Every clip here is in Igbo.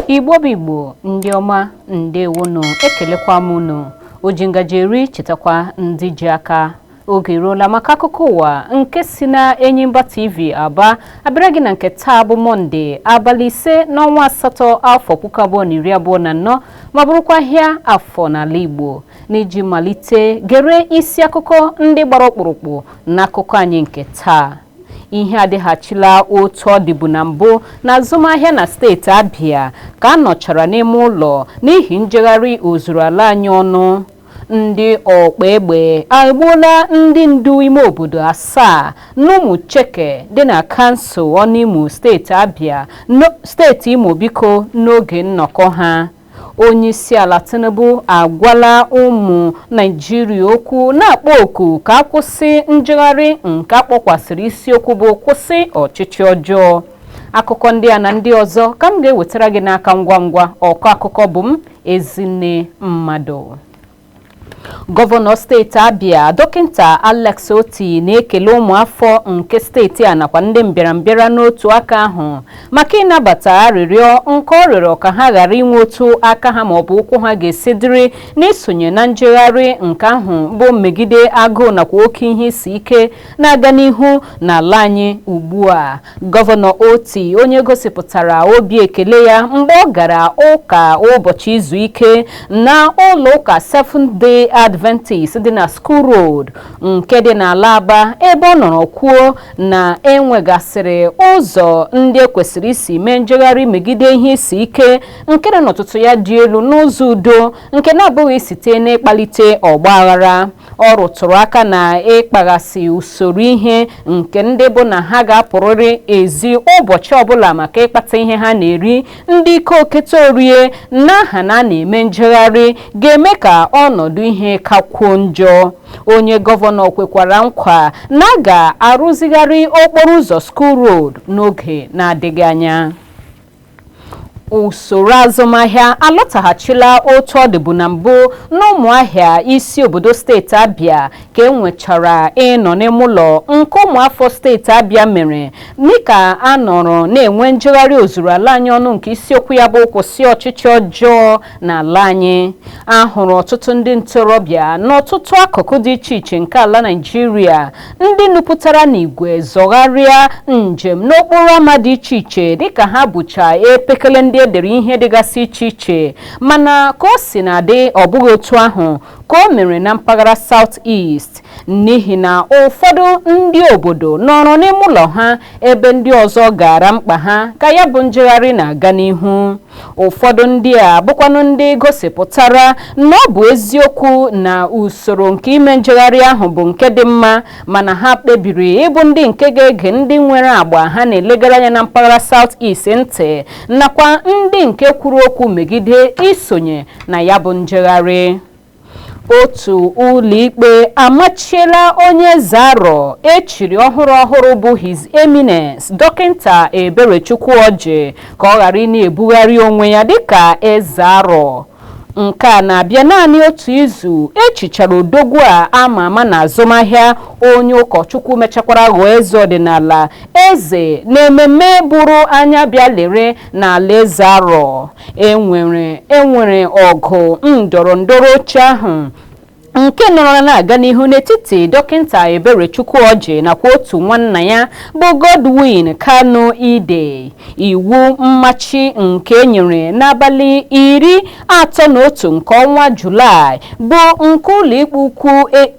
Igbo bụ Igbo, ndị ọma, ndewonụ. Ekelekwa m unu. O ji ngaji eri, chetakwa ndị ji aka. Oge eruola maka akụkọ ụwa nke si na Enyimba TV Aba abịara gị na nke taa bụ Mọnde, abalị 5 n'ọnwa 8, afọ 2024, ma bụrụkwa ahịa Afọ n'ala Igbo. N'iji malite, gere isi akụkọ ndị gbara ọkpụrụkpụ n'akụkọ anyị nke taa. Ihe adịghachila otu ọ dịbu na mbụ na azụmahịa na steeti Abia ka a nọchara n'ime ụlọ n'ihi njegharị ozuru ala anyị ọnụ. Ndị ọkpa egbe egbuola ndị ndu ime obodo 7 n'Ụmụcheke dị na kansụl Ọnụimo, steeti Abia, steeti Imo biko, n'oge nnọkọ ha. Onyeisiala Tinubu agwala ụmụ Naijiria okwu, na-akpọ oku ka a kwụsị njegharị nke akpọkwasịrị isiokwu bụ "Kwụsị ọchịchị ọjọọ". Akụkọ ndị a na ndị ọzọ ka m ga-ewetara gị n'aka ngwa ngwa. Ọkọ akụkọ bụ m, Ezinne Mmadụ. Gọvanọ steeti Abia, Dọkịta Alex Otti, na-ekele ụmụafọ nke steeti a nakwa ndị mbịarambịara n'otu aka ahụ maka ịnabata arịrịọ nke ọ rịọrọ ka ha ghara inwe otu aka ha maọbụ ụkwụ ha ga-esi dịrị n'isonye na njegharị nke ahụ bụ megide agụụ nakwa oke ihe isi ike na-aga n'ihu n'ala anyị ugbu a. Gọvanọ Otti, onye gosipụtara obi ekele ya mgbe ọ gara ụka ụbọchị izu ike na ụlọ ụka Seventh Day Adventist dị na School Road nke dị n'ala Aba, ebe ọ nọrọ kwuo na enwegasịrị ụzọ ndị ekwesịrị isi mee njegharị megide ihe isi ike nke nọ n'ọtụtụ ya dị elu n'ụzọ udo, nke na-abụghị site n'ịkpalite ọgba aghara. Ọ rụtụrụ aka na ịkpaghasị usoro ihe nke ndị bụ na ha ga-apụrịrị ezi ụbọchị ọbụla maka ịkpata ihe ha na-eri, ndị ike oketa orie n'aha na a na-eme njegharị, ga-eme ka ọnọdụ ihe kakwuo njọ. Onye gọvanọ kwekwara nkwa na a ga-arụzigharị okporo ụzọ School Road n'oge na-adịghị anya. Usoro azụmahịa alọtaghachila otu ọ dịbu na mbụ n'Ụmụahịa, isi obodo steeti Abịa, ka e nwechara ịnọ n'ime ụlọ nke ụmụafọ steeti Abịa mere dịka a nọrọ na-enwe njegharị ozuru ala anyị ọnụ nke isiokwu ya bụ "Kwụsị ọchịchị ọjọọ n'ala anyị". A hụrụ ọtụtụ ndị ntorobịa n'ọtụtụ akụkụ dị iche iche nke ala Naịjirịa ndị nupụtara n'igwe zọgharịa njem n'okporo ámá dị iche iche dịka ha bụcha epekele ndị edere ihe dịgasị iche iche. Mana ka o si na-adị, ọ bụghị otu ahụ ka o mere na mpaghara South East, n'ihi na ụfọdụ ndị obodo nọrọ n'ime ụlọ ha, ebe ndị ọzọ gara mkpa ha ka ya bụ njegharị na-aga n'ihu. Ụfọdụ ndị a bụkwanụ ndị gosipụtara na ọ bụ eziokwu na usoro nke ime njegharị ahụ bụ nke dị mma, mana ha kpebiri ịbụ ndị nke ga-ege ndị nwere agba ha na-elegara anya na mpaghara South East ntị, nakwa ndị nke kwuru okwu megide isonye na ya bụ njegharị. Otu ụlọikpe amachiela onye eze Arọ echiri ọhụrụ ọhụrụ bụ His Eminence Dọkịta Eberechukwu Ọjị ka ọ ghara ị na-ebugharị onwe ya dịka eze Arọ. Nke a na-abịa naanị otu izu echichara odogwu a ama ama na azụmahịa, onye ụkọchukwu mechakwara ghọọ eze ọdịnala, eze na ememme bụrụ anya bịa lere n'ala eze Arọ. Enwere ọgụ ndọrọ ndọrọ oche ahụ nke nọrọ na-aga n'ihu n'etiti Dọkịta Eberechukwu Ọjị nakwa otu nwanna ya bụ Godwin Kanu Ide. Iwu mmachi nke e nyere n'abalị 31 nke ọnwa Julaị bụ nke ụlọikpe ukwu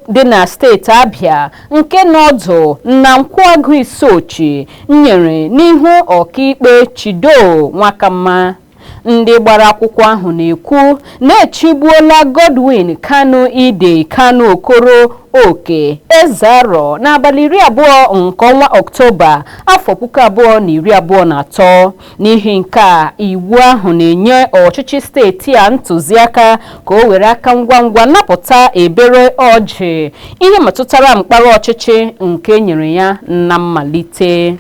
dị na steeti Abịa nke nọdụ na Nkwụagụ Isochi nyere n'ihu ọkaikpe Chido Nwakamma. Ndị gbara akwụkwọ ahụ na-ekwu na-echigbuola Godwin Kanu Ide Kanu Okoro Oke eze Arọ n'abalị 20 nke ọnwa Ọktoba, afọ 2023. N'ihi nke a, iwu ahụ na-enye ọchịchị steeti a ntụziaka ka o were aka ngwa ngwa napụta Ebere Ọjị ihe metụtara mkpara ọchịchị nke nyere ya na mmalite.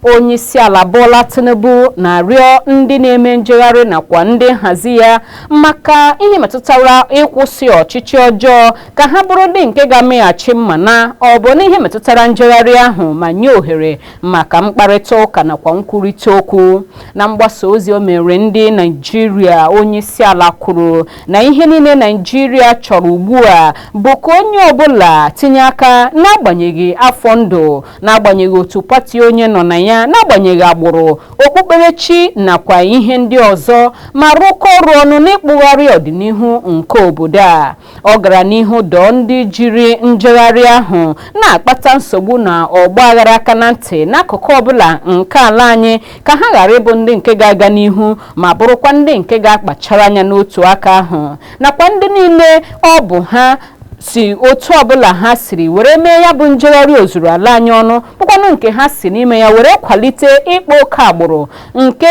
Onyeisiala Bola Tinubu na-arịọ ndị na-eme njegharị nakwa ndị nhazi ya maka ihe metụtara ịkwụsị ọchịchị ọjọọ ka ha bụrụ ndị nke ga-amịghachi mma na ọ bụ n'ihe metụtara njegharị ahụ ma nye ohere maka mkparịta ụka nakwa nkwurịta okwu. Na mgbasa ozi o mere ndị Naijiria, onyeisiala kwuru na ihe niile Naijiria chọrọ ugbu a bụ ka onye ọbụla tinye aka, n'agbanyeghị afọ ndụ, n'agbanyeghị otu pati onye nọ na ya, n'agbanyeghị agbụrụ, okpukperechi nakwa ihe ndị ọzọ, ma rụkọ ọrụ ọnụ n'ịkpụgharị ọdịnihu nke obodo a. Ọ gara n'ihu dọọ ndị jiri njegharị ahụ na-akpata nsogbu na ọgba aghara aka na ntị n'akụkụ ọbụla nke ala anyị ka ha ghara ịbụ ndị nke ga-aga n'ihu, ma bụrụkwa ndị nke ga-akpachara anya n'otu aka ahụ, nakwa ndị niile ọ bụ ha si otu ọbụla ha siri were mee ya bụ njegharị ozuru ala anyị ọnụ, bụkwanụ nke ha si n'ime ya were kwalite ịkpa oke agbụrụ nke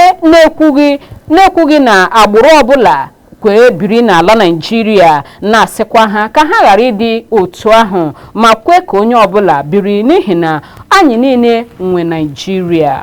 na-ekwughị na agbụrụ ọbụla kwee biri n'ala Naịjirịa, na-asịkwa ha ka ha ghara ịdị otu ahụ ma kwe ka onye ọbụla biri, n'ihi na anyị niile nwe Naịjirịa.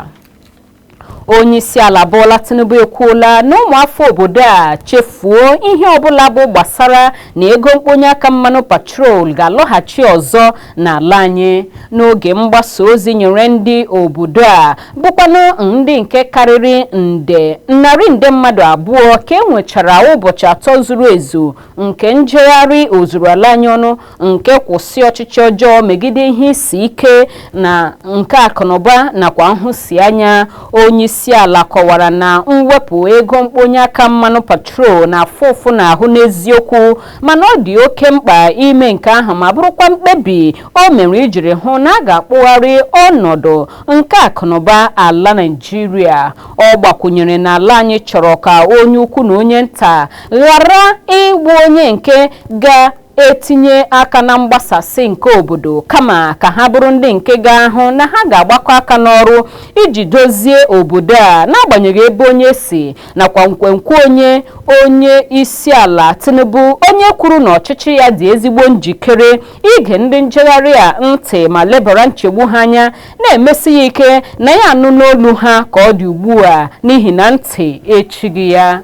Onyeisiala Bola Tinubu ekwuola na ụmụafọ obodo a chefuo ihe ọbụla bụ gbasara na ego mkponye aka mmanụ petrol ga-alọghachi ọzọ n'ala anyị. N'oge mgbasa ozi nyere ndị obodo a, bụkwanụ ndị nke karịrị nde narị nde mmadụ 2, ka e nwechara ụbọchị 3 zuru ezu nke njegharị ozuru ala anyị ọnụ nke kwụsị ọchịchị ọjọọ megide ihe isi ike na nke akụnụba nakwa nhụsi anya, onye isi ala kọwara na mwepụ ego mkponye aka mmanụ petrol na-afụ ụfụ n'ahụ n'eziokwu, mana ọ dị oke mkpa ime nke ahụ, ma bụrụkwa mkpebi o mere ijiri hụ na a ga-akpụgharị ọnọdụ nke akụnụba ala Naịjirịa. Ọ gbakwunyere na ala anyị chọrọ ka onye ukwu na onye nta ghara ịbụ onye nke ga etinye aka na mgbasasị nke obodo, kama ka ha bụrụ ndị nke ga-ahụ na ha ga-agbakọ aka n'ọrụ iji dozie obodo a, n'agbanyeghị ebe onye si nakwa nkwenkwe onye. Onye isi ala Tinubu, onye kwuru na ọchịchị ya dị ezigbo njikere ige ndị njegharị a ntị ma lebara nchegbu ha anya, na-emesi ya ike na ya anụ n'olu ha ka ọ dị ugbu a, n'ihi na ntị echighị ya.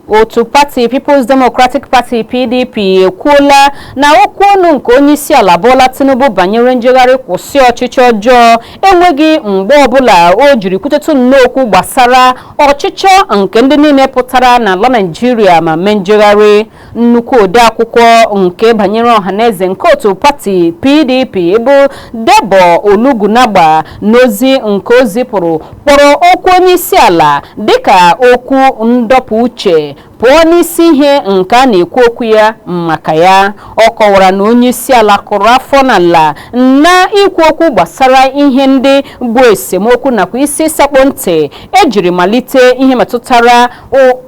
Otu pati People's Democratic Party, PDP, ekwuola na okwu ọnụ nke onyeisi ala Bola Tinubu banyere njegharị kwụsị ọchịchị ọjọọ enweghị mgbe ọbụla o jiri kwutetụ nnọọ gbasara ọchịchọ nke ndị niile pụtara n'ala Naịjirịa ma mee njegharị. Nnukwu odeakwụkwọ nke banyere ọhaneze nke otu pati PDP bụ Debo Ologunagba, n'ozi nke o zipụrụ, kpọrọ okwu onyeisi ala dịka okwu ndọpụ uche pụọ n'isi ihe nke a na-ekwu okwu ya maka ya. Ọ kọwara na onye isi ala kụrụ afọ n'ala na ikwu okwu gbasara ihe ndị bụ esemokwu nakwa isi sakpo ntị ejiri malite ihe metụtara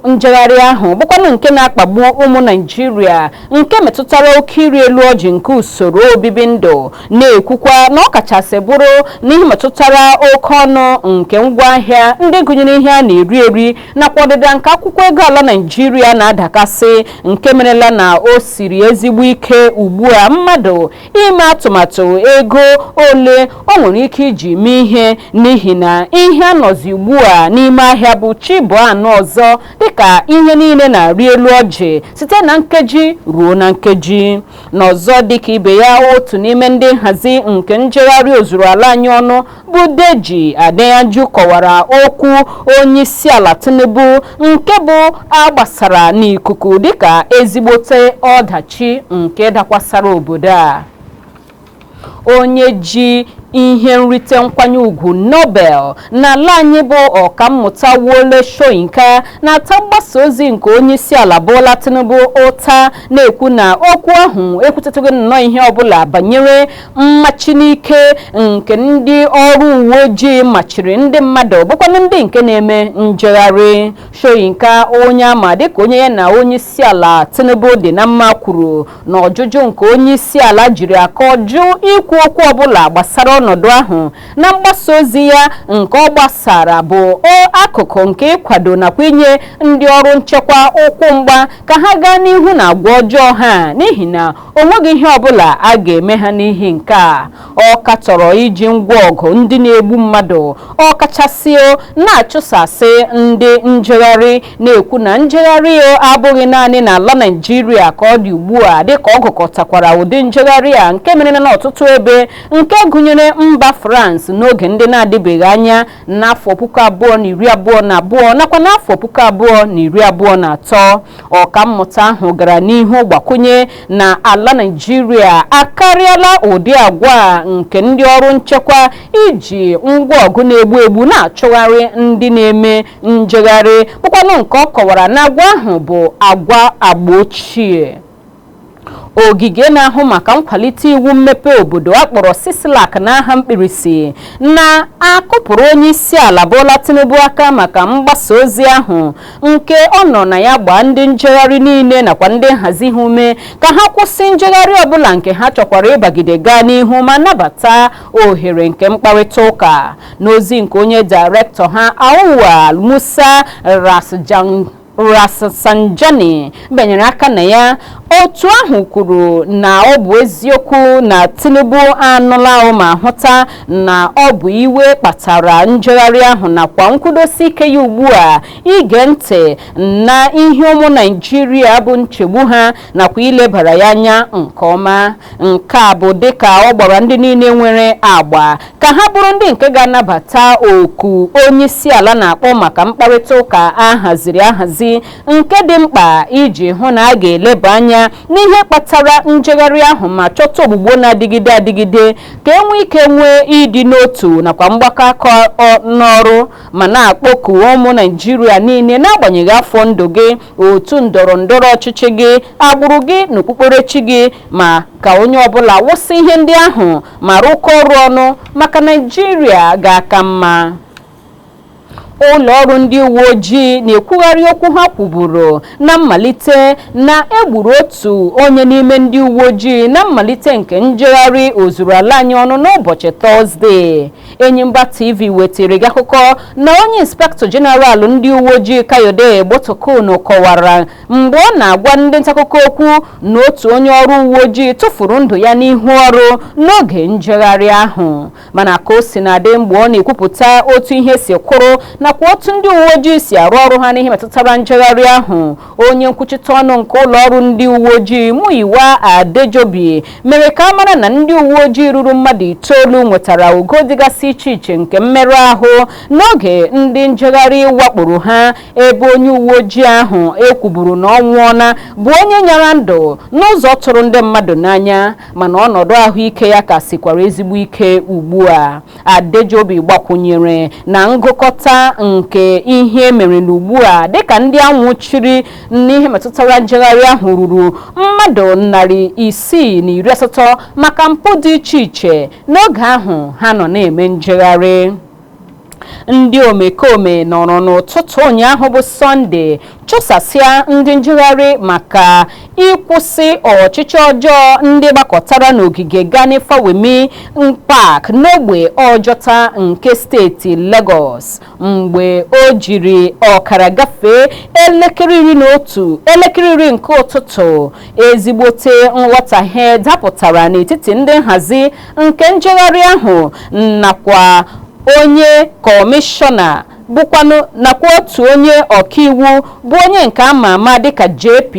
njegharị ahụ, bụkwanụ nke na-akpagbu ụmụ Naijiria, nke metụtara oke ịrị elu ọjị nke usoro obibi ndụ, na-ekwukwa na ọ kachasị bụrụ n'ihe metụtara oke ọnụ nke ngwaahịa ndị gụnyere ihe a na-eri eri nakwa ọdịda nke akwụkwọ ego ala Naijiria na-adakasị, nke merela na o siri ezigbo ike ugbu a mmadụ ime atụmatụ ego ole o nwere ike iji mee ihe, n'ihi na ihe anọzi ugbu a n'ime ahịa bụ chi bụ anụ ọzọ, dịka ihe niile na-arị elu ọjị site na nkeji ruo na nkeji. N'ọzọ dịka ibe ya, otu n'ime ndị nhazi nke njegharị ozuru ala anyị ọnụ bụ Deji Adeyanju kọwara okwu onye isi ala Tinubu nke bụ agbasara n'ikuku dịka ezigbote ọdachi nke dakwasara obodo a. Onye ji ihe nrite nkwanye ugwu Nobel n'ala anyị bụ Ọkammụta Wole Soyinka na-ata mgbasa ozi nke onye isi ala Bola Tinubu ụta, na-ekwu na okwu ahụ ekwutetụghị nnọọ ihe ọbụla banyere mmachi n'ike nke ndị ọrụ uwe ojii machiri ndị mmadụ, bụkwanụ ndị nke na-eme njegharị. Soyinka, onye ama dịka onye ya na onye isi ala Tinubu dị na mma, kwuru na ọjụjụ nke onye isi ala jiri akọ jụ ikwu okwu ọbụla gbasara ọnọdụ ahụ na mgbasa ozi ya nke ọ gbasara bụ akụkụ nke ịkwado nakwa inye ndị ọrụ nchekwa ụkwụ mgba ka ha gaa n'ihu na agwa ọjọọ ha, n'ihi na o nweghị ihe ọbụla a ga-eme ha. N'ihi nke a, ọ katọrọ iji ngwa ọgụ ndị na-egbu mmadụ, ọkachasị na-achụsasị ndị njegharị, na-ekwu na njegharị abụghị naanị n'ala Naịjirịa ka ọ dị ugbu a, dịka ọ gụkọtakwara ụdị njegharị a nke mere n'ọtụtụ ebe, nke gụnyere mba France n'oge ndị na-adịbeghị anya n'afọ 2022 nakwa n'afọ 2023. Ọkammụta ahụ gara n'ihu gbakwunye na ala Naịjirịa akarịala ụdị agwa nke ndị ọrụ nchekwa iji ngwa ọgụ na-egbu egbu na-achụgharị ndị na-eme njegharị, bụkwanụ nke ọ kọwara na agwa ahụ bụ agwa agba ochie. Ogige na-ahụ maka nkwalite iwu mmepe obodo akpọrọ CISLAC n'aha mkpirisi na-akụpụrụ onye isi ala Bola Tinubu aka maka mgbasa ozi ahụ nke ọ nọ na ya gbaa ndị njegharị niile nakwa ndị nhazi ha ume ka ha kwụsị njegharị ọbụla nke ha chọkwara ịbagide gaa n'ihu ma nabata ohere nke mkparịta ụka. N'ozi nke onye dairektọ ha, Auwal Musa Rafsanjani, benyere aka na ya, otu ahụ kwuru na ọ bụ eziokwu na Tinubu anụla ma hụta na ọ bụ iwe kpatara njegharị ahụ nakwa nkwudosi ike ya ugbu a ige ntị na ihe ụmụ Naịjirịa bụ nchegbu ha nakwa ilebara ya anya nke ọma. Nke a bụ dịka ọ gbara ndị niile nwere agba ka ha bụrụ ndị nke ga-anabata oku onye isi ala na-akpọ maka mkparịta ụka ahaziri ahazi, nke dị mkpa iji hụ na a ga-eleba anya n'ihe kpatara njegharị ahụ ma chọta ogbugbo na-adịgide adịgide, ka e nwee ike nwee ịdị n'otu nakwa mgbakọ aka n'ọrụ, ma na-akpọku ụmụ Naịjirịa niile, n'agbanyeghị afọ ndụ gị, otu ndọrọ ndọrọ ọchịchị gị, agbụrụ gị na okpukperechi gị, ma ka onye ọbụla wụsị ihe ndị ahụ ma rụkọ ọrụ ọnụ maka Naịjirịa ga-aka mma. Ụlọ ọrụ ndị uwe ojii na-ekwugharị okwu ha kwuburu na mmalite na egburu otu onye n'ime ndị uwe ojii na mmalite nke njegharị ozuru ala anyị ọnụ n'ụbọchị Tọzdee. Enyimba TV wetara gị akụkọ na onye inspektọ jeneral ndị uwe ojii, Kayode Egbetokun, kọwara mgbe ọ na-agwa ndị ntaakụkọ okwu na otu onye ọrụ uwe ojii tụfuru ndụ ya n'ihu ọrụ n'oge njegharị ahụ. Mana ka o si na-adị, mgbe ọ na-ekwupụta otu ihe si kwụrụ nakwa otu ndị uwe ojii si arụ ọrụ ha n'ihe metụtara njegharị ahụ, onye nkwuchite ọnụ nke ụlọ ọrụ ndị uwe ojii, Muyiwa Adejobi, mere ka a mara na ndị uwe ojii ruru mmadụ 9 nwetara ogo dịgasị iche iche nke mmerụ ahụ n'oge ndị njegharị wakporo ha, ebe onye uwe ojii ahụ ekwuburu na ọ nwụọna bụ onye nyara ndụ n'ụzọ tụrụ ndị mmadụ n'anya, mana ọnọdụ ahụike ya ka sikwara ezigbo ike ugbu a. Adejobi gbakwunyere na ngụkọta nke ihe mere n'ugbu a, dịka ndị anwụchiri n'ihe metụtara njegharị ahụ ruru mmadụ 680 maka mpụ dị iche iche n'oge ahụ ha nọ na-eme njegharị. Ndị omekome nọrọ n'ụtụtụ ụnyaahụ bụ Sọnde chụsasịa ndị njegharị maka ịkwụsị ọchịchị ọjọọ ndị gbakọtara n'ogige Gani Fawehinmi Park n'ogbe Ọjọta nke steeti Lagos mgbe o jiri ọkara gafee 11, 10 nke ụtụtụ. Ezigbote nghọtahie dapụtara n'etiti ndị nhazi nke njegharị ahụ nakwa onye kọmishọna bụkwanụ nakwa otu onye ọkaiwu bụ onye nke ama ama dịka JP,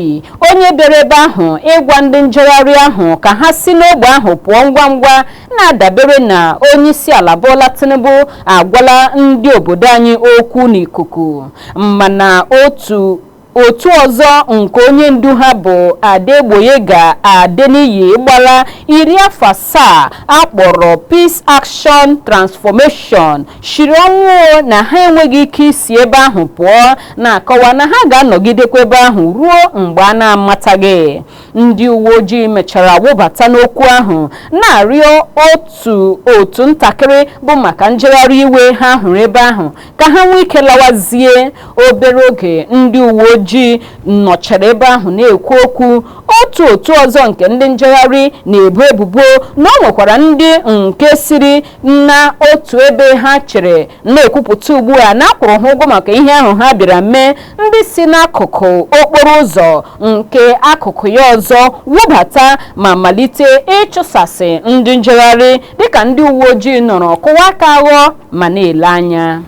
onye bịara ebe ahụ ịgwa ndị njegharị ahụ ka ha si n'ogbe ahụ pụọ ngwa ngwa, na-adabere na onye isi ala Bola Tinubu agwala ndị obodo anyị okwu n'ikuku. Mana otu otu ọzọ nke onye ndu ha bụ Adegboyega Adeniyi gbara 70 akpọrọ Peace Action Transformation shiri ọnwụ na ha enweghị ike isi ebe ahụ pụọ, na-akọwa na ha ga-anọgidekwa ebe ahụ ruo mgbe a na-amataghị. Ndị uwe ojii mechara wụbata n'okwu ahụ, na-arịọ otu otu ntakịrị bụ maka njegharị iwe ha hụrụ ebe ahụ ka ha nwee ike lawazie. Obere oge ndị uwe ojii nọchara ebe ahụ na-ekwu okwu, Otu otu ọzọ nke ndị njegharị na-ebo ebubo na o nwekwara ndị nke siri na otu ebe ha chere na-ekwupụta ugbu a na akwụrụ ha ụgwọ maka ihe ahụ ha bịara mee, ndị si n'akụkụ okporo ụzọ nke akụkụ ya ọzọ wụbata ma malite ịchụsasị ndị njegharị, dịka ndị uwe ojii nọrọ kụwa aka aghọ ma na-ele anya.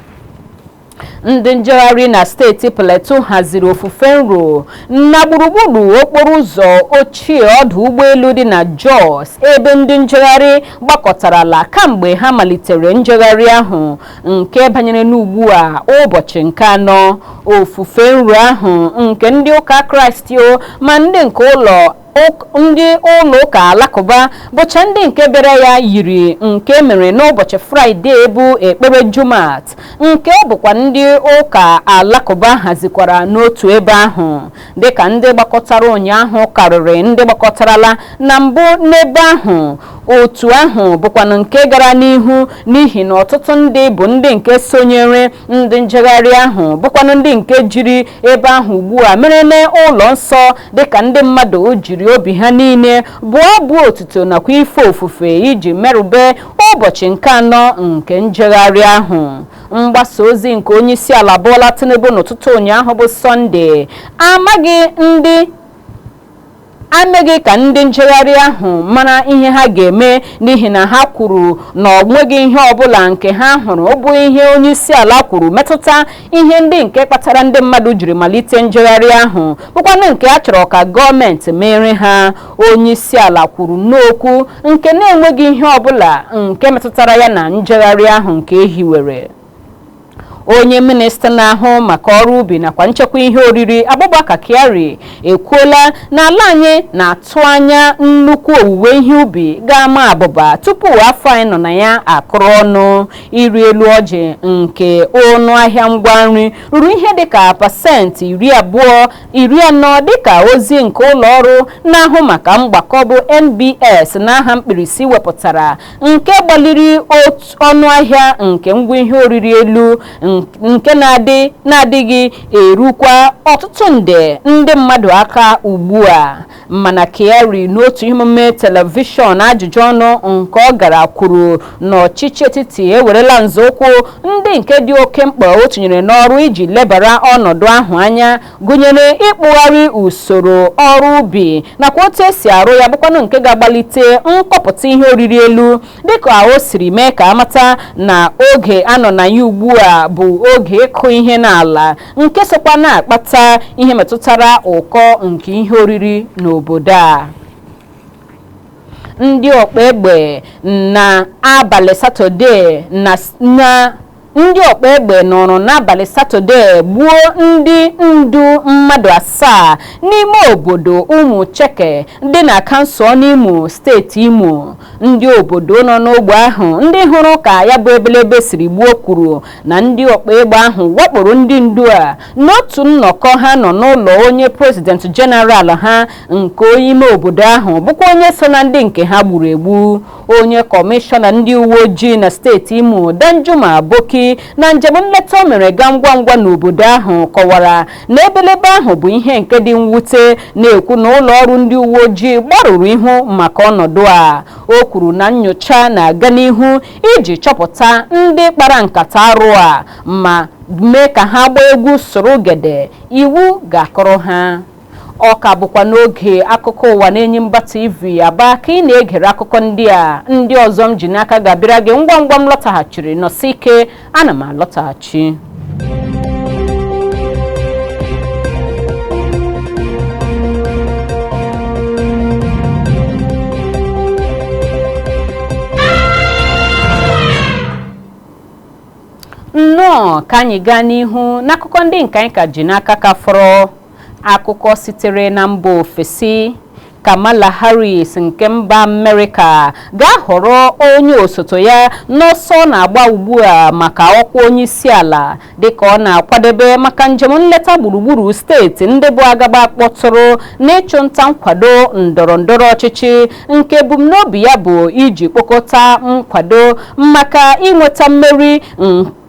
Ndị njegharị na steeti Plateau haziri ofufe nro na gburugburu okporo ụzọ ochie ọdụ ụgbọelu dị na Jos, ebe ndị njegharị gbakọtarala kamgbe ha malitere njegharị ahụ nke banyere n'ugbu a ụbọchị nke anọ. Ofufe nro ahụ nke ndị ụka Kraịst o ma ndị nke ụlọ ndị ụlọ ụka Alakụba bụcha ndị nke bịara ya, yiri nke mere n'ụbọchị Fraịde bụ ekpere Jumat, nke ọ bụkwa ndị ụka Alakụba hazikwara n'otu ebe ahụ, dịka ndị gbakọtara ụnyaahụ karịrị ndị gbakọtarala na mbụ n'ebe ahụ. Otu ahụ bụkwanụ nke gara n'ihu n'ihi na ọtụtụ ndị bụ ndị nke sonyere ndị njegharị ahụ bụkwanụ ndị nke jiri ebe ahụ ugbu a mere n'ụlọ nsọ, dịka ndị mmadụ jiri obi ha niile bụọ abụ otuto nakwa ife ofufe iji merube ụbọchị nke anọ nke njegharị ahụ. Mgbasa ozi nke onye isi ala Bola Tinubu n'ụtụtụ ụnyaahụ bụ Sọnde amaghị ndị ameghị ka ndị njegharị ahụ mara ihe ha ga-eme, n'ihi na ha kwuru na ọ nweghị ihe ọbụla nke ha hụrụ ọ bụ ihe onye isi ala kwuru metụta ihe ndị nke kpatara ndị mmadụ jiri malite njegharị ahụ, bụkwanụ nke a chọrọ ka gọọmenti mere ha. Onye isi ala kwuru n'okwu nke na-enweghị ihe ọbụla nke metụtara ya na njegharị ahụ nke ehiwere. Onye minista na-ahụ maka ọrụ ubi nakwa nchekwa ihe oriri, Abubakar Kyari, ekwuola na ala anyị na-atụ anya nnukwu owuwe ihe ubi ga-ama abụba tupu afọ anyị nọ na ya akụrụ ọnụ. Ịrị elu ọjị nke ọnụ ahịa ngwa nri ruru ihe dịka 20% 40, dịka ozi nke ụlọ ọrụ na-ahụ maka mgbakọ bụ NBS n'aha mkpirisi wepụtara, nke gbaliri ọnụ ahịa nke ngwa ihe oriri elu nke na-adị na-adịghị erukwa ọtụtụ nde ndị mmadụ aka ugbu a. Mana Kyari, n'otu ihe omume telivishọn ajụjụ ọnụ nke ọ gara, kwuru na ọchịchị etiti ewerela nzọụkwụ ndị nke dị oke mkpa o tinyere n'ọrụ iji lebara ọnọdụ ahụ anya, gụnyere ịkpụgharị usoro ọrụ ubi nakwa otu esi arụ ya, bụkwanụ nke ga-agbalite nkọpụta ihe oriri elu, dịka o siri mee ka amata na oge anọ na ya ugbu a bụ oge ịkụ ihe n'ala, nke sokwa na-akpata ihe metụtara ụkọ nke ihe oriri n'obodo a. Ndị ọkpa egbe na abalị Satọde na ndị ọkpa egbe nọrọ n'abalị Satọde gbuo ndị ndu mmadụ asaa n'ime obodo Ụmụcheke dị na kansụl n'Imo steeti Imo. Ndị obodo nọ n'ogbe ahụ, ndị hụrụ ka ya bụ ebelebe siri gbuo, kwuru na ndị ọkpa egbe ahụ wakporo ndị ndu a n'otu nnọkọ ha nọ n'ụlọ onye president general ha nke onye ime obodo ahụ, bụkwa onye so na ndị nke ha gburu egbu. Onye kọmishọna ndị uwe ojii na steeti Imo, Danjuma Aboki, na njem nleta o mere gaa ngwa ngwa n'obodo ahụ, kọwara na ebelebe ahụ bụ ihe nke dị mwute, na-ekwu na ụlọ ọrụ ndị uwe ojii gbarụrụ ihu maka ọnọdụ a. O kwuru na nyocha na-aga n'ihu iji chọpụta ndị kpara nkata arụ a ma mee ka ha gbaa egwu soro gede iwu ga-akọrọ ha. Ọ ka bụkwa n'oge akụkọ ụwa na-enyi mba TV Aba ka ị na-egere akụkọ ndị a. Ndị ọzọ m ji n'aka ga-abịara gị ngwa ngwa m lọtaghachiri. Nọsi ike, ana m alọtaghachi. Nnọọ, ka anyị gaa n'ihu n'akụkọ ndị nke anyị ka ji n'aka ka fọrọ. Akụkọ sitere na mba ofesi: Kamala Harris nke mba Amerịka ga-ahọrọ onye osote ya n'ọsọ na-agba ugbu a maka ọkwa onye isi ala, dịka ọ na-akwadebe maka njem nleta gburugburu steeti ndị bụ agaba kpọtụrụ n'ịchụ nta nkwado ndọrọ ndọrọ ọchịchị, nke ebumnobi ya bụ iji kpokọta nkwado maka inweta mmeri.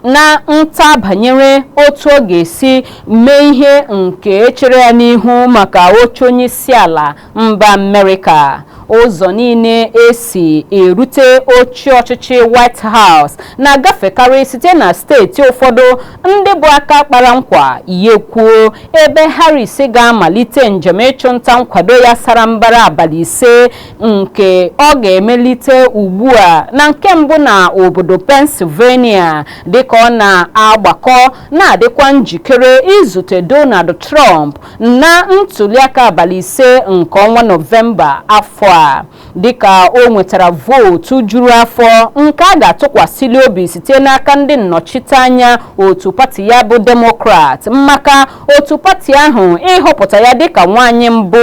Na nta banyere otu ọ ga-esi mee ihe nke chere ya n'ihu maka oche onye isi ala mba Amerịka, ụzọ niile esi erute oche ọchịchị White House na-agafekarị site na steeti ụfọdụ ndị bụ aka kpara nkwa ya kwuo, ebe Harris ga-amalite njem ịchụnta nkwado ya sara mbara abalị 5 nke ọ ga-emelite ugbu a na nke mbụ na obodo Pennsylvania, dịka ọ na-agbakọ na-adịkwa njikere izute Donald Trump na ntuliaka abalị 5 nke ọnwa Nọvemba afọ a. Dịka o nwetara vootu juru afọ nke a ga-atụkwasịli obi site n'aka ndị nnọchiteanya otu pati ya bụ Democrat maka otu pati ahụ ịhọpụta ya dịka nwaanyị mbụ,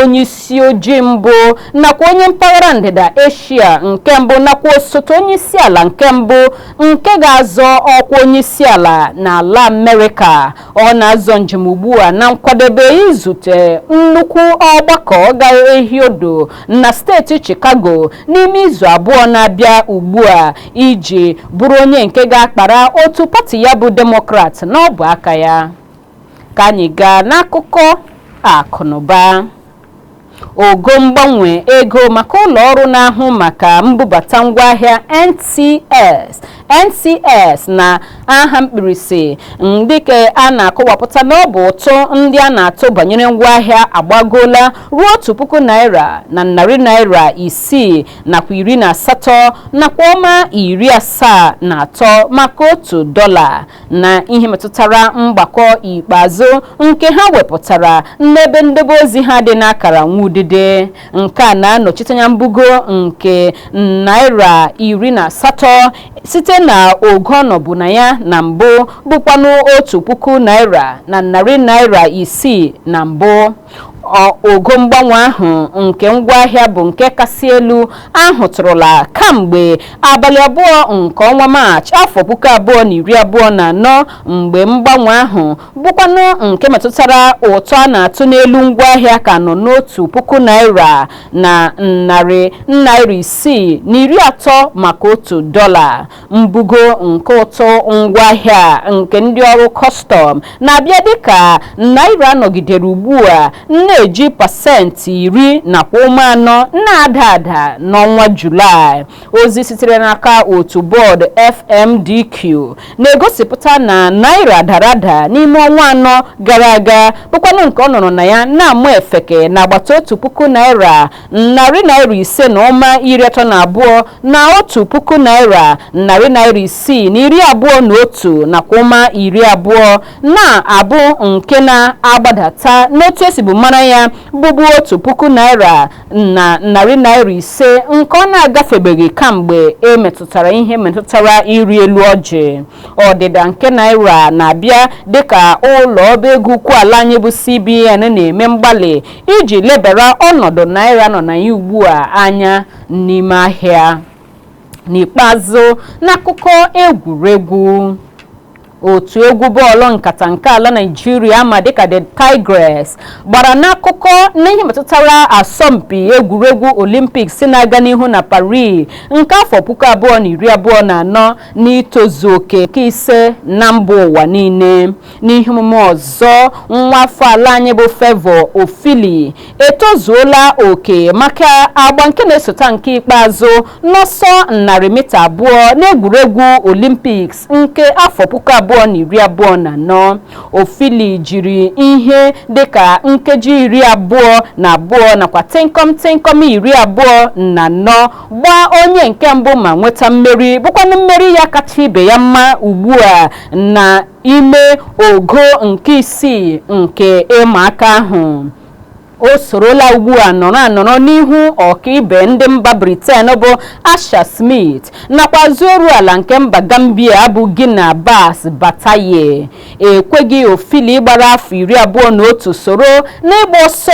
onye isi ojii mbụ, nakwa onye mpaghara ndịda Eshia nke mbụ, nakwa osote onye isi ala nke mbụ nke ga-azọ ọkwa onye isi ala n'ala Amerịka, ọ na-azọ njem ugbu a na nkwadebe izute nnukwu ọgbakọ ga-ehi odo na steeti Chicago n'ime izu 2 na-abịa ugbu a, iji bụrụ onye nke ga-akpara otu pati ya bụ Democrat n'ọbụ aka ya. Ka anyị gaa n'akụkọ akụnụba. Ogo mgbanwe ego maka ụlọ ọrụ na-ahụ maka mbubata ngwaahịa NCS NCS na aha mkpirisi, dịka a na-akọwapụta na ọ bụ ụtụ ndị a na-atụ banyere ngwaahịa, agbagoola ruo ₦1,618.73 maka $1, na ihe metụtara mgbakọ ikpeazụ nke ha wepụtara n'ebe ndebe ozi ha dị n'akara nwudide. Nke a na-anọchite anya mbugo nke naira 18 site na ogo ọnọbụ na ya na mbụ, bụkwanụ ₦1,600 na mbụ. Ogo mgbanwe ahụ nke ngwaahịa bụ nke kasị elu ahụtụrụla kamgbe abalị 2 nke ọnwa Maachị afọ 2024, mgbe mgbanwe ahụ bụkwanụ nke metụtara ụtọ a na-atụ n'elu ngwaahịa ka nọ n'₦1,630 maka $1. Mbugo nke ụtụ ngwaahịa nke ndị ọrụ kọstọm na-abịa dịka naira nọgidere ugbu a na-eji 10.4% na-ada ada n'ọnwa Julaị. Ozi sitere n'aka otu bọọdụ FMDQ na-egosipụta na naira dara ada n'ime ọnwa 4 gara aga, bụkwanụ nke ọ nọrọ na ya na-amụ efeke n'agbata ₦1,532 na ₦1,621.20, na-abụ nke na-agbadata n'otu esibu mara ya bụbu ₦1,500, nke ọ na-agafebeghị kamgbe emetụtara ihe metụtara ịrị elu ọjị. Ọdịda nke naira na-abịa dịka ụlọ ọba ego ukwu ala anyị bụ CBN na-eme mgbalị iji lebara ọnọdụ naira nọ na ya ugbu a anya n'ime ahịa. N'ikpeazụ, n'akụkọ egwuregwu, otu egwu bọọlụ nkata nke ala Naịjirịa ma dịka The Tigress gbara n'akụkọ n'ihe metụtara asọmpi egwuregwu Olympics na-aga n'ihu na Paris nke afọ 2024 n'itozu oke nke ise na mba ụwa niile. N'ihe omume ọzọ, nwa afọ ala anyị bụ Favour Ofili etozuola oke maka agba nke na-esota nke ikpeazụ n'ọsọ 100 mita n'egwuregwu Olympics nke afọ 2024. Ofili jiri ihe dịka nkeji 22 nakwa tịnkọm tịnkọm 24 gbaa onye nke mbụ ma nweta mmeri, bụkwanụ mmeri ya kacha ibe ya mma ugbu a na ime ogo nke isii nke ịma aka ahụ. O sorola ugbu a nọrọ anọrọ n'ihu ọkaibe ndị mba Britain bụ Asha Smith nakwa zuoru ala nke mba Gambia bụ Gina Bass Bataye. Ekweghị Ofili gbara afọ 21 soro n'ịgba ọsọ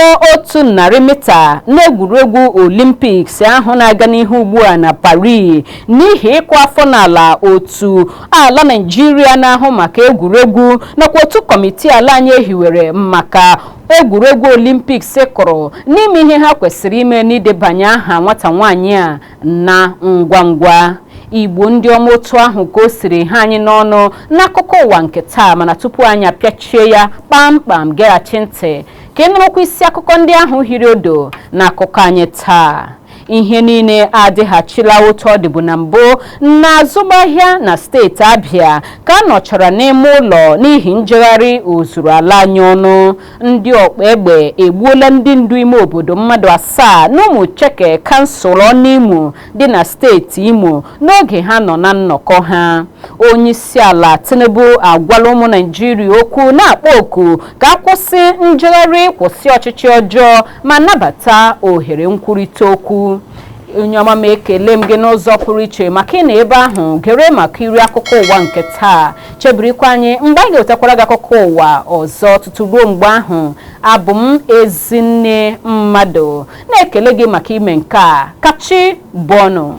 100 mita n'egwuregwu Olympics ahụ na-aga n'ihu ugbu a na Paris n'ihi ịkụ afọ n'ala otu ala Naịjirịa na-ahụ maka egwuregwu nakwa otu kọmitii ala anyị ehiwere maka egwuregwu Olympics kụrụ n'ime ihe ha kwesịrị ime n'idebanye aha nwata nwaanyị a na ngwa ngwa. Igbo ndị ọma, otu ahụ ka o siri ha anyị n'ọnụ n'akụkọ ụwa nke taa. Mana tupu anyị apịachie ya kpamkpam, geghachi ntị ka ị nụrụkwa isi akụkọ ndị ahụ hiri odo na akụkọ anyị taa. Ihe niile adịghachila otu ọ dịbụ na mbụ na azụmahịa na steeti Abịa ka a nọchara n'ime ụlọ n'ihi njegharị ozuru ala anyị ọnụ. Ndị ọkpa egbe egbuola ndị ndu ime obodo mmadụ 7 na Ụmụcheke, kansụl Ọnụimo dị na steeti Imo, n'oge ha nọ na nnọkọ ha. Onyeisiala Tinubu agwala ụmụ Naijiria okwu, na-akpọ oku ka a kwụsị njegharị kwụsị ọchịchị ọjọọ ma nabata ohere nkwurịta okwu. Onye ọma m, ekele m gị n'ụzọ pụrụ iche maka ị na ebe ahụ gere maka iri akụkọ ụwa nke taa. Chebirikwa anyị mgbe anyị ga-ewetakwara gị akụkọ ụwa ọzọ. Tutu ruo mgbe ahụ, abụ m Ezinne Mmadụ na-ekele gị maka ime nke a. Kachi bọnụ.